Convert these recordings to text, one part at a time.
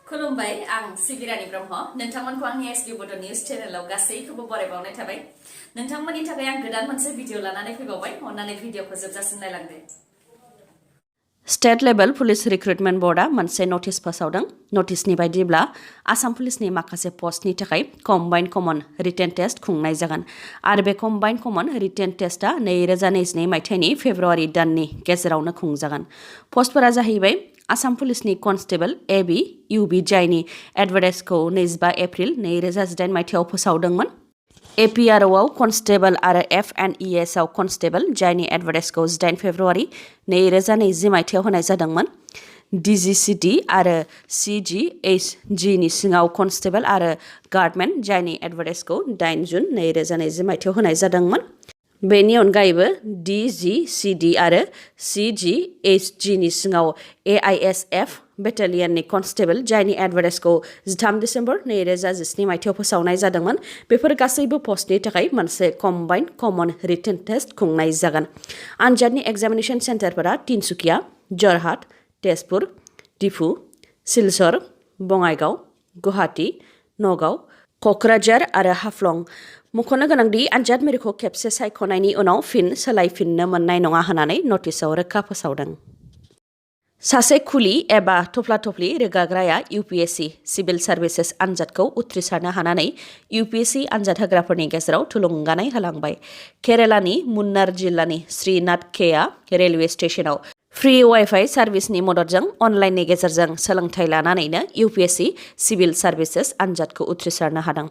खुलुमबाय आं सिबिरानि ब्रह्म नोंथांमोनखौ आंनि sbbodonews चेनेलाव गासैखौबो बरायबावनाय थाबाय नोंथांमोननि थाखाय आं गोदान मोनसे भिडिअ लानानै फैबावबाय अन्नानै भिडिअखौ जोबजासिम नायलांदो स्टेट लेभेल पुलिस रिक्रुटमेन्ट बर्डआ मोनसे नटिस फोसावदों नटिसनि बायदिब्ला आसाम पुलिसनि माखासे पस्टनि थाखाय कम्बाइन्ड कमन रिटेन टेस्ट खुंनाय जागोन आरो बे कम्बाइन्ड कमन रिटेन टेस्टआ 2022 मायथाइनि फेब्रुवारि दाननि गेजेरावनो खुंजागोन पस्टफोरा जाहैबाय आसाम पुलिसनि कनस्टेबल ABUB जायनि एडभार्टाइजखौ 25 एप्रिल 2018 मायथाइयाव फोसावदोंमोन APRO आव कनस्टेबल आरो FNES आव कनस्टेबल जायनि एडभार्टाइजखौ 18 फेब्रुवारि 2020 मायथाइयाव होनाय जादोंमोन DGCD आरो CGHG नि सिङाव कनस्टेबल आरो गार्डमेन जायनि एडभार्टाइजखौ 8 जुन 2020 मायथाइयाव होनाय जादोंमोन बेनि अनगायैबो DGCD आरो CGHG नि सिङाव AISF बेटालियननि कनस्टेबल जायनि एडभार्टाइजखौ 13 दिसेम्बर 2017 मायथाइयाव फोसावनाय जादोंमोन बेफोर गासैबो पस्टनि थाखाय मोनसे कम्बाइन्ड कमन रिटेन टेस्ट खुंनाय जागोन आनजादनि एग्जामिनेशन सेन्टारफोरा तिनसुकिया जरहाट तेजपुर डिफु सिलचर बङाइगाव गुवाहाटी नगाव कक्राझार आरो हाफ्लं मुख'नो गोनांदि आनजाद मिरुखौ खेबसे सायख'नायनि उनाव फिन सोलायफिननो मोननाय नङा होननानै नटिसआव रोखा फोसावदों सासे खुलि एबा थफ्ला-थफ्लि रोगाग्राया UPSC सिभिल सार्भिसेस आनजादखौ उथ्रिसारनो हानानै UPSC आनजाद होग्राफोरनि गेजेराव थुलुंगानाय होलांबाय केरालानि मुन्नार जिल्लानि श्रीनाथ केआ रेलवे स्टेशनाव फ्री वाइफाइ सार्भिसनि मददजों अनलाइननि गेजेरजों सोलोंथाइ लानानैनो UPSC सिभिल सार्भिसेस आनजादखौ उथ्रिसारनो हादों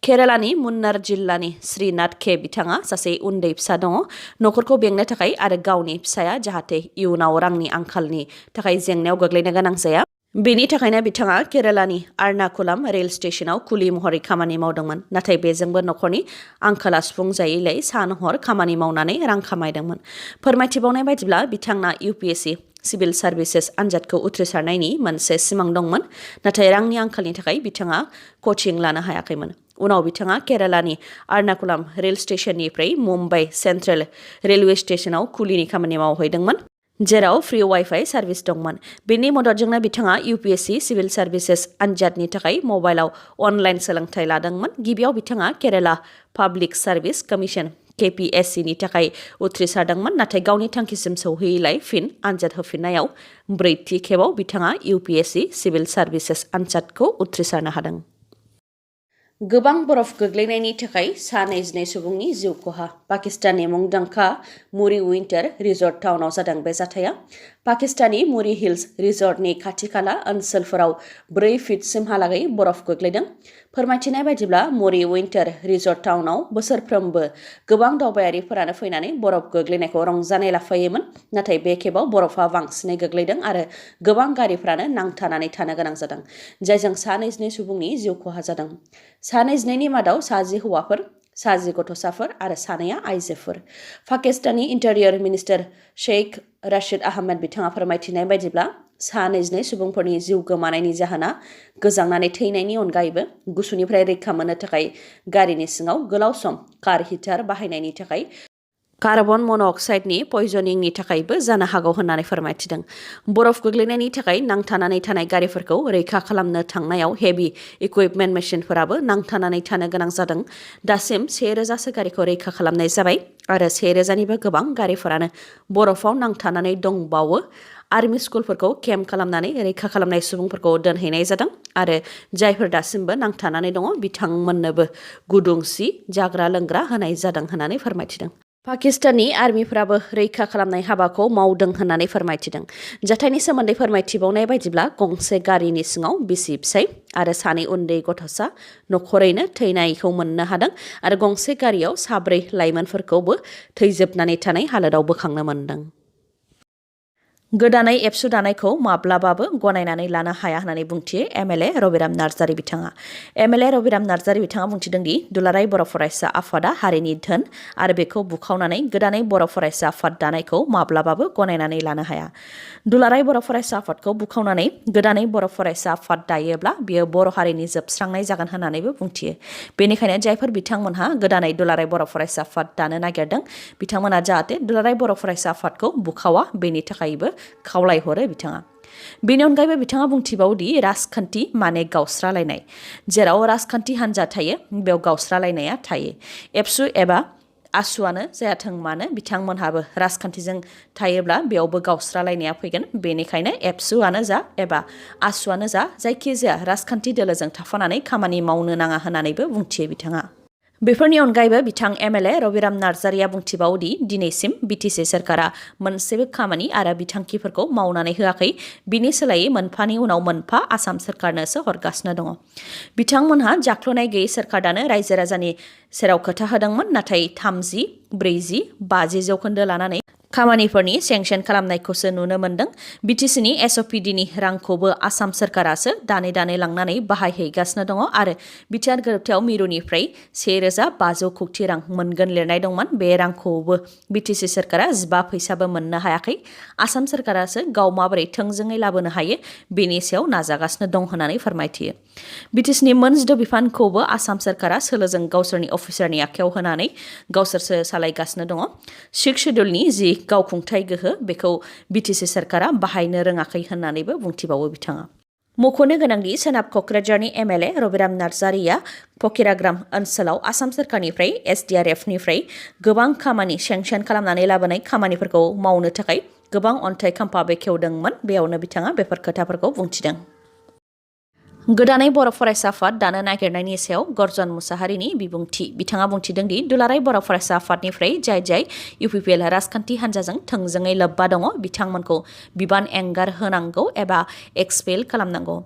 केरालानि मुन्नार जिल्लानि श्रीनाथ के बिथाङा सासे उन्दै फिसा दङ नखरखौ बेंनो थाखाय आरो गावनि फिसाया जाहाथे इयुनाव रांनि आंखालनि थाखाय जेंनायाव गोग्लैनो गोनां जाया बेनि थाखायनो बिथाङा केरालानि आर्नाकुलाम रेल स्टेशनाव कुलि महरै खामानि मावदोंमोन नाथाय बेजोंबो नखरनि आंखाला सुफुंजायैलाय सान हर खामानि मावनानै रां खामायदोंमोन फोरमायथिबावनाय बायदिब्ला बिथांना UPSC सिभिल सार्भिसेस आनजादखौ उथ्रिसारनायनि मोनसे सिमां दंमोन नाथाय रांनि आंखालनि थाखाय बिथाङा कचिं लानो हायाखैमोन उनाव बिथाङा केरालानि आर्नाकुलाम रेल स्टेशननिफ्राय मुम्बाइ सेन्ट्रेल रेलवे स्टेशनाव कुलिनि खामानि मावहैदोंमोन जेराव फ्री वाइफाइ सार्भिस दंमोन बेनि मददजोंनो बिथाङा UPSC सिभिल सार्भिसेस आनजादनि थाखाय मबाइलाव अनलाइन सोलोंथाइ लादोंमोन गिबियाव बिथाङा Kerala public service commission KPSC नि थाखाय उथ्रिसारदोंमोन नाथाय गावनि थांखिसिम सौहैयैलाय फिन आनजाद होफिननायाव ब्रैथि खेबाव बिथाङा UPSC सिभिल सार्भिसेस आनजादखौ उथ्रिसारनो हादों गोबां बरफ गोग्लैनायनि थाखाय सा 22 सुबुंनि जिउ खहा पाकिस्ताननि मुंदांखा मुरी विन्टार रिजर्ट टाउनाव जादों बे जाथाया पाकिस्ताननि मुरी हिल्स रिजर्टनि खाथि-खाला ओनसोलफोराव 4 फिटसिमहालागै बरफ गोग्लैदों फोरमायथिनाय बायदिब्ला मुरी विन्टार रिजर्ट टाउनाव बोसोरफ्रोमबो गोबां दावबायारिफोरानो फैनानै बरफ गोग्लैनायखौ रंजानाय लाफैयोमोन नाथाय बे खेबाव बरफा बांसिनै गोग्लैदों आरो गोबां गारिफ्रानो नांथानानै थानो गोनां जादों जायजों सा 22 सुबुंनि जिउ खहा जादों सा 22नि मादाव 10 हौवाफोर 10 गथ'साफोर आरो 2 आइजोफोर पाकिस्ताननि इन्टारियर मिनिस्टार शेख राशिद आहमेद बिथाङा फोरमायथिनाय बायदिब्ला सा 22 सुबुंफोरनि जिउ गोमानायनि जाहोना गोजांनानै थैनायनि अनगायैबो गुसुनिफ्राय रैखा मोननो थाखाय गारिनि सिङाव गोलाव सम कार हिटार बाहायनायनि थाखाय कार्बन मन'अक्साइडनि पयजनिंनि थाखायबो जानो हागौ होननानै फोरमायथिदों बरफ गोग्लैनायनि थाखाय नांथानानै थानाय गारिफोरखौ रैखा खालामनो थांनायाव हेभि इकुइपमेन्ट मेसिनफोराबो नांथानानै थानो गोनां जादों दासिम 1000सो गारिखौ रैखा खालामनाय जाबाय आरो 1000निबो गोबां गारिफोरानो बरफाव नांथानानै दंबावो आर्मि स्कुलफोरखौ केम्प खालामनानै रैखा खालामनाय सुबुंफोरखौ दोनहैनाय जादों आरो जायफोर दासिमबो नांथानानै दङ बिथांमोननोबो गुदुं सि जाग्रा लोंग्रा होनाय जादों होननानै फोरमायथिदों पाकिस्ताननि आर्मिफ्राबो रैखा खालामनाय हाबाखौ मावदों होननानै फोरमायथिदों जाथायनि सोमोन्दै फोरमायथिबावनाय बायदिब्ला गंसे गारिनि सिङाव बिसि फिसाय आरो 2 उन्दै गथ'सा नखरैनो थैनायखौ मोननो हादों आरो गंसे गारियाव 4 लाइमोनफोरखौबो थैजोबनानै थानाय हालोदाव बोखांनो मोनदों गोदानै एबसु दानायखौ माब्लाबाबो गनायनानै लानो हाया होननानै बुंथियो MLA रबिराम नार्जारी बिथाङा MLA रबिराम नार्जारी बिथाङा बुंथिदों दि दुलाराय बर' फरायसा आफादा हारिनि धोन आरो बेखौ बुखावनानै गोदानै बर' फरायसा आफाद दानायखौ माब्लाबाबो गनायनानै लानो हाया दुलाराय बर' फरायसा आफादखौ बुखावनानै गोदानै बर' फरायसा आफाद दायोब्ला बियो बर' हारिनि जोबस्रांनाय जागोन होननानैबो बुंथियो बेनिखायनो जायफोर बिथांमोनहा गोदानै दुलाराय बर' फरायसा आफाद दानो नागिरदों बिथांमोना जाहाथे दुलाराय बर' फरायसा आफादखौ बुखावा बेनि थाखायबो खावलायहरो बिथाङा बेनि अनगायैबो बिथाङा बुंथिबावदि राजखान्थि माने गावस्रालायनाय जेराव राजखान्थि हान्जा थायो बेयाव गावस्रालायनाया थायो एबसु एबा आसुआनो जायाथों मानो बिथांमोनहाबो राजखान्थिजों थायोब्ला बेयावबो गावस्रालायनाया फैगोन बेनिखायनो एबसुआनो जा एबा आसुआनो जा जायखिजाया राजखान्थि दोलोजों थाफानानै खामानि मावनो नाङा होननानैबो बुंथियो बिथाङा बेफोरनि अनगायैबो बिथां एमएलए रबिराम नार्जारिया बुंथिबावदि दिनैसिम बिटिसि सरकारा मोनसेबो खामानि आरो बिथांखिफोरखौ मावनानै होआखै बिनि सोलायै मोनफानि उनाव मोनफा आसाम सरकारनोसो हरगासिनो दङ बिथांमोनहा जाख्ल'नाय गैयै सरकार दानो रायजो राजानि सेराव खोथा होदोंमोन नाथाय 30, 40, 50 जौखोन्दो लानानै खामानिफोरनि सेंसन खालामनायखौसो नुनो मोन्दों बिटिसिनि एसअपिडिनि रांखौबो आसाम सरकारासो दानै लांनानै बाहायहैगासिनो दङ आरो बिटिआर गोरोबथायाव मिरुनिफ्राय 1,500 कौटि रां मोनगोन लिरनाय दंमोन बे रांखौबो बिटिसि सरकारा 15 फैसाबो मोननो हायाखै आसाम सरकारासो गाव माबोरै थोंजोङै लाबोनो हायो बेनि सायाव नाजागासिनो दं होननानै फोरमायथियो बिटिसिनि मोनजिद' बिफानखौबो आसाम सरकारा सोलोजों गावसोरनि अफिसारनि आखायाव होनानै गावसोरसो सालायगासिनो दङ 6 शेड्युलनि जि गावखुंथाय गोहो बेखौ बिटिसि सरकारा बाहायनो रोङाखै होननानैबो बुंथिबावो बिथाङा मख'नो गोनांदि सोनाब क'क्राझारनि एमएलए रबिराम नार्जारिया फकिराग्राम ओनसोलाव आसाम सरकारनिफ्राय एसडिआरएफनिफ्राय गोबां खामानि सेंसन खालामनानै लाबोनाय खामानिफोरखौ मावनो थाखाय गोबां अन्थाइ खाम्फा बेखेवदोंमोन बेयावनो बिथाङा बेफोर खोथाफोरखौ बुंथिदों गोदानै बर' फरायसा आफाद दानो नागिरनायनि सायाव गर्जन मुसाहारिनि बिबुंथि बिथाङा बुंथिदों दि दुलाराय बर' फरायसा आफादनिफ्राय जाय इउपिपिएल राजखान्थि हान्जाजों थोंजोङै लोब्बा दङ बिथांमोनखौ बिबान एंगार होनांगौ एबा एक्सपेल खालामनांगौ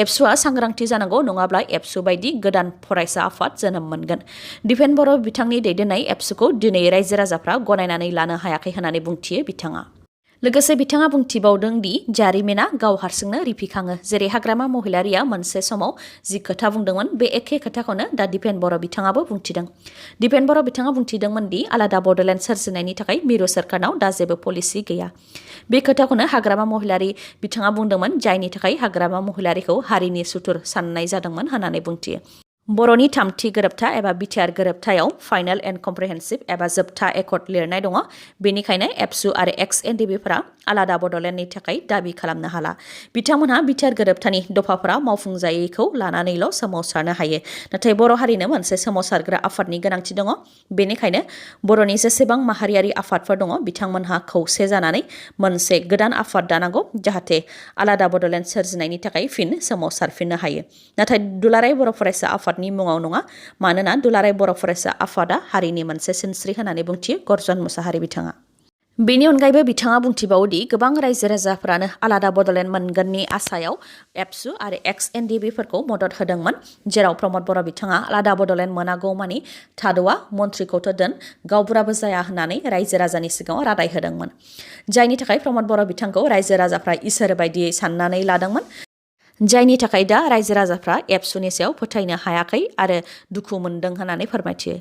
एबसुआ सांग्रांथि जानांगौ नङाब्ला एबसु बायदि गोदान फरायसा आफाद जोनोम मोनगोन दिपेन बर' बिथांनि दैदेननाय एबसुखौ दिनै रायजो राजाफ्रा गनायनानै लानो हायाखै होननानै बुंथियो बिथाङा लोगोसे बिथाङा बुंथिबावदों दि जारिमिना गाव हारसिंनो रिफिखाङो जेरै हाग्रामा महिलारिया मोनसे समाव जि खोथा बुंदोंमोन बे एखे खोथाखौनो दा दिपेन बर' बिथाङाबो बुंथिदों दिपेन बर' बिथाङा बुंथिदोंमोन दि आलादा बड'लेण्ड सोरजिनायनि थाखाय मिरु सरकारनाव दा जेबो पलिसि गैया बे खोथाखौनो हाग्रामा महिलारि बिथाङा बुंदोंमोन जायनि थाखाय हाग्रामा महिलारिखौ हारिनि सुथुर साननाय जादोंमोन होननानै बुंथियो बर'नि थामथि गोरोबथा एबा बिटिआर गोरोबथायाव फाइनाल एन्ड कम्प्रिहेन्सिभ एबा जोबथा एकर्ड लिरनाय दङ बेनिखायनो एबसु आरो एक्स-एनडिबिफोरा आलादा बड'लेण्डनि थाखाय दाबि खालामनो हाला बिथांमोनहा बिटिआर गोरोबथानि दफाफोरा मावफुंजायैखौ लानानैल' सोमावसारनो हायो नाथाय बर' हारिनो मोनसे सोमावसारग्रा आफादनि गोनांथि दङ बेनिखायनो बर'नि जेसेबां माहारियारि आफादफोर दङ बिथांमोनहा खौसे जानानै मोनसे गोदान आफाद दानांगौ जाहाथे आलादा बड'लेण्ड सोरजिनायनि थाखाय फिन सोमावसारफिननो हायो नाथाय दुलाराय बर' फरायसा आफादनि मुङाव नङा मानोना दुलाराय बर' फरायसा आफादा हारिनि मोनसे सिनस्रि होननानै बुंथियो गर्जन मुसाहारि बिथाङा बेनि अनगायैबो बिथाङा बुंथिबावदि गोबां रायजो राजाफ्रानो आलादा बड'लेण्ड मोनगोननि आसायाव एबसु आरो एक्स-एनडिबिफोरखौ मदद होदोंमोन जेराव प्रमद बर' बिथाङा आलादा बड'लेण्ड मोनागौमानि थाद'आ मन्थ्रिखौथ' दोन गावबुराबो जाया होननानै रायजो राजानि सिगाङाव रादाय होदोंमोन जायनि थाखाय प्रमद बर' बिथांखौ रायजो राजाफ्रा इसोर बायदियै साननानै लादोंमोन जायनि थाखाय दा रायजो राजाफ्रा एबसुनि सायाव फोथायनो हायाखै आरो दुखु मोनदों होननानै फोरमायथियो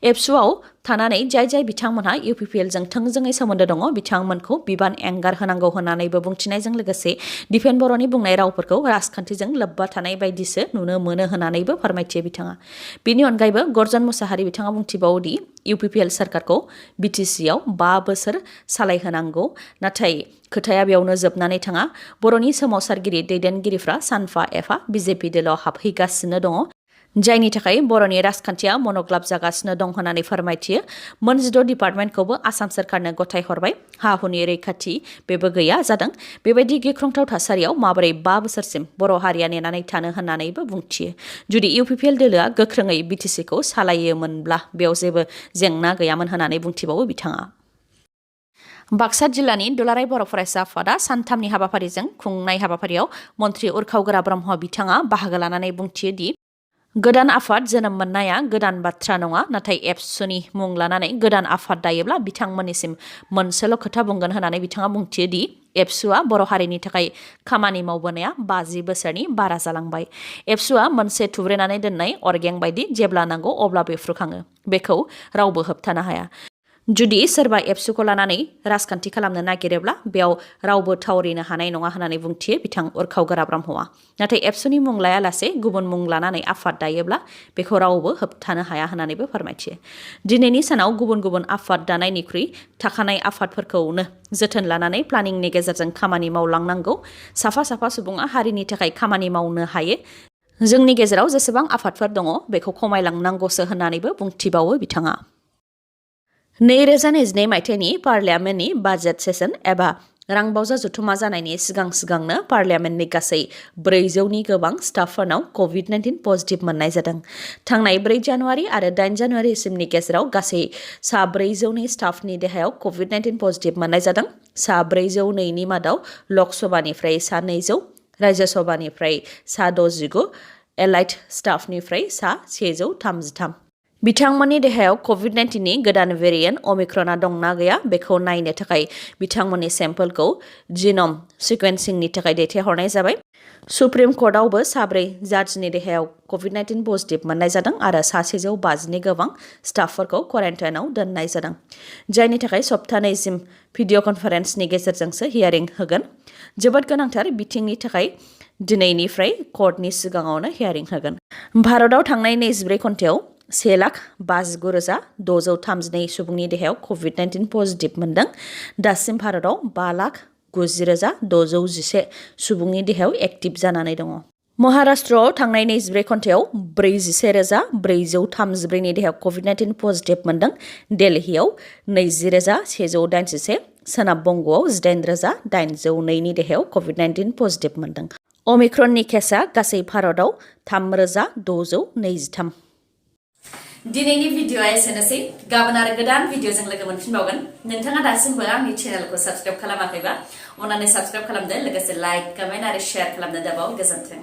एबसुआव थानानै जाय बिथांमोनहा इउपिपिएलजों थोंजोङै सोमोन्दो दङ बिथांमोनखौ बिबान एंगार होनांगौ होननानैबो बुंथिनायजों लोगोसे दिपेन बर'नि बुंनाय रावफोरखौ राजखान्थिजों लोब्बा थानाय बायदिसो नुनो मोनो होननानैबो फोरमायथियो बिथाङा बेनि अनगायैबो गर्जन मुसाहारि बिथाङा बुंथिबावदि इउपिपिएल सरकारखौ बिटिसिआव 5 बोसोर सालायहोनांगौ नाथाय खोथाया बेयावनो जोबनानै थाङा बर'नि सोमावसारगिरि दैदेनगिरिफ्रा सानफा एफा बिजेपि दोलाव हाबहैगासिनो दङ जायनि थाखाय बर'नि राजखान्थिया मनग्लाब जागासिनो दं होननानै फोरमायथियो मोनजिद' डिपार्टमेन्टखौबो आसाम सरकारनो गथायहरबाय हा-हुनि रैखाथि बेबो गैया जादों बेबायदि गिख्रंथाव थासारियाव माबोरै 5 बोसोरसिम बर' हारिया नेनानै थानो होननानैबो बुंथियो जुदि इउपिपिएल दोलोआ गोख्रोङै बिटिसिखौ सालायोमोनब्ला बेयाव जेबो जेंना गैयामोन होननानै बुंथिबावो बिथाङा बाक्सा जिल्लानि दुलाराय बर' फरायसा आफादा सानथामनि हाबाफारिजों खुंनाय हाबाफारियाव मन्थ्रि उरखावगोरा ब्रह्म बिथाङा बाहागो लानानै बुंथियो दि गोदान आफाद जोनोम मोननाया गोदान बाथ्रा नङा नाथाय एबसुनि मुं लानानै गोदान आफाद दायोब्ला बिथांमोननिसिम मोनसेल' खोथा बुंगोन होननानै बिथाङा बुंथियो दि एबसुआ बर' हारिनि थाखाय खामानि मावबोनाया 50 बोसोरनि बारा जालांबाय एबसुआ मोनसे थुब्रेनानै दोननाय अरगें बायदि जेब्ला नांगौ अब्ला बेफ्रुखाङो बेखौ रावबो होबथानो हाया जुदि सोरबा एबसुखौ लानानै राजखान्थि खालामनो नागिरोब्ला बेयाव रावबो थावरिनो हानाय नङा होननानै बुंथियो बिथां उरखाव गोरा ब्रह्मआ। नाथाय एबसुनि मुं लायालासे गुबुन मुं लानानै आफाद दायोब्ला बेखौ रावबो होबथानो हाया होननानैबो फोरमायथियो। दिनैनि सानाव गुबुन गुबुन आफाद दानायनिख्रुइ थाखानाय आफादफोरखौनो जोथोन लानानै प्लानिंनि गेजेरजों खामानि मावलांनांगौ। साफा साफा सुबुङा हारिनि थाखाय खामानि मावनो हायो। जोंनि गेजेराव जेसेबां आफादफोर दङ बेखौ खमायलांनांगौसो होननानैबो बुंथिबावो बिथाङा। 2022 मायथाइनि पार्लियामेन्टनि बाजेट सेसन एबा रांबावजा जथुमा जानायनि सिगांनो पार्लियामेन्टनि गासै 400नि गोबां स्टाफफोरनाव COVID-19 पजिटिभ मोननाय जादों। थांनाय 4 जानुवारि आरो 8 जानुवारिसिमनि गेजेराव गासै 400नि स्टाफनि देहायाव COVID-19 पजिटिभ मोननाय जादों। 402नि मादाव लकसभानिफ्राय 200, राज्यसभानिफ्राय 69, एलाइड स्टाफनिफ्राय 133। बिथांमोननि देहायाव COVID-19नि गोदान भेरिएन्ट अमिक्रना दंना गैया बेखौ नायनो थाखाय बिथांमोननि सेम्पोलखौ जिन'म सिक्वेन्सिंनि थाखाय दैथायहरनाय जाबाय। सुप्रिम कर्टआवबो 4 जाजनि देहायाव COVID-19 पजिटिभ मोननाय जादों आरो 150नि गोबां स्टाफफोरखौ क्वारेन्टाइनआव दोननाय जादों, जायनि थाखाय सप्तानैसिम भिडिअ कनफारेन्सनि गेजेरजोंसो हियारिं होगोन। जोबोद गोनांथार बिथिंनि थाखाय दिनैनिफ्राय कर्टनि सिगाङावनो हियारिं होगोन। भारतआव थांनाय 24 घन्टायाव 1,59,632 सुबुंनि देहायाव COVID-19 पजिटिभ मोनदों। दासिम भारतआव 5,90,611 सुबुंनि देहायाव एक्टिभ जानानै दङ। महाराष्ट्रआव थांनाय 24 घन्टायाव 41,434नि देहायाव COVID-19 पजिटिभ मोनदों। दिल्लीआव 20,181, सोनाब बंग'आव 18,802नि देहायाव COVID-19 पजिटिभ मोनदों। अमिक्रननि केसआ गासै भारतआव 3,623। दिनैनि भिडिअआ एसेनोसै। गाबोन आरो गोदान भिडिअजों लोगो मोनफिनबावगोन। नोंथाङा दासिमबो आंनि चेनेलखौ साबस्क्राइब खालामाखैबा अन्नानै साबस्क्राइब खालामदो, लोगोसे लाइक, कमेन्ट आरो शेयार खालामनो दाबाव। गोजोन्थों।